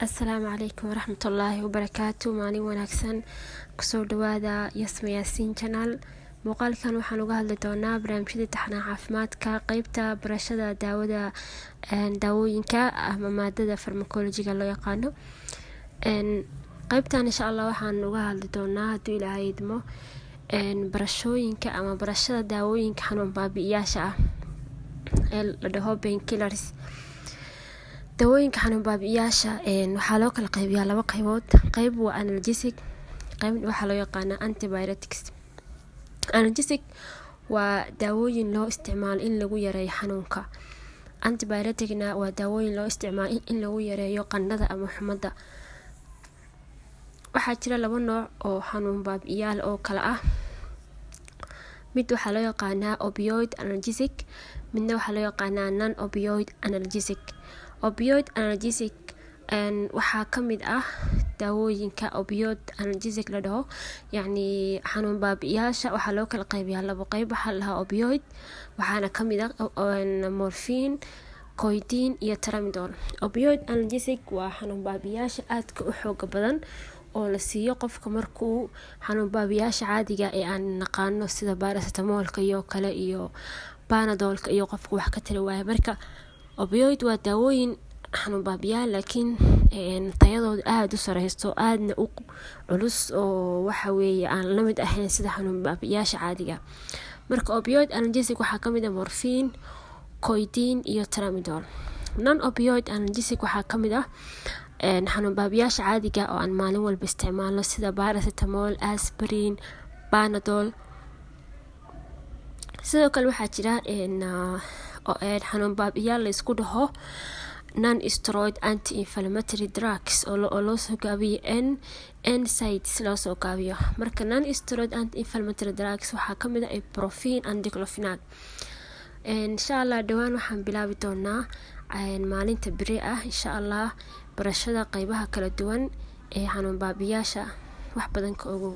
Asalaamu calaykum waraxmatullaahi wabarakaatu. Maalin wanaagsan, kusoo dhawaada Yasma Yaasiin Channel. Muuqaalkan waxaan uga hadli doonaa barnaamijyada taxanaha caafimaadka, qeybta barashada daawada, daawooyinka ama maadada pharmacology-ga loo yaqaano. Qeybtan insha Allah waxaan uga hadli doonaa, hadduu Ilaahay idmo, barashooyinka ama barashada daawooyinka xanuun baabi'iyaasha ah ee la dhaho painkillers. Daawooyinka xanuun baabi'iyaasha waxaa loo kala qaybiyaa laba qaybood. Qeyb waa analgesic, qeyb waxaa loo yaqaanaa antipyretics. Analgesic waa daawooyin loo isticmaalo in lagu yareeyo xanuunka. Antipyretic-na waa daawooyin loo isticmaalo in lagu yareeyo qandhada ama xumadda. Waxaa jira laba nooc oo xanuun baabi'iyaal oo kala ah: mid waxaa loo yaqaanaa opioid analgesic, midna waxaa loo yaqaanaa non opioid analgesic. Opioid analgesic waxaa kamid ah daawooyinka opioid analgesic la dhaho, yacni xanuun baabi'iyaasha waxaa loo kala qaybiyaa labo qeyb. Waxaa la dhahaa opioid, waxaana kamid ah morphine, codeine iyo tramadol. Opioid analgesic waa xanuun baabi'iyaasha aadka u xooga badan oo la siiyo qofka markuu xanuun baabi'iyaasha caadiga ee aan naqaano, sida paracetamol-ka iyo kale iyo Panadol-ka iyo, qofka wax ka tari waaya. Marka opioid waa daawooyin xanuun baabi'iyaal, laakiin tayadooda aada u sareyso, aadna u culus, oo waxa weeye aan la mid ahayn sida xanuun baabi'iyaasha caadiga. Marka opioid analgesic waxaa kamid ah morphine, codeine iyo tramadol. Non opioid analgesic waxaa kamid ah xanuun baabi'iyaasha caadiga oo aan maalin walba isticmaalno, sida paracetamol, aspirin, Panadol. Sidoo kale waxaa jira xanuun baabi'iyaal la isku dhaho non steroid anti inflammatory drugs, oo loosoo gaabiyo NSAIDs loosoo gaabiyo. Marka non steroid anti inflammatory drugs waxaa kamid ah ibuprofen and diclofenac. Insha Allah dhowaan waxaan bilaabi doonaa, maalinta beri ah insha Allah, barashada qeybaha kala duwan ee xanuun baabiyaasha. Wax badan ka ogow.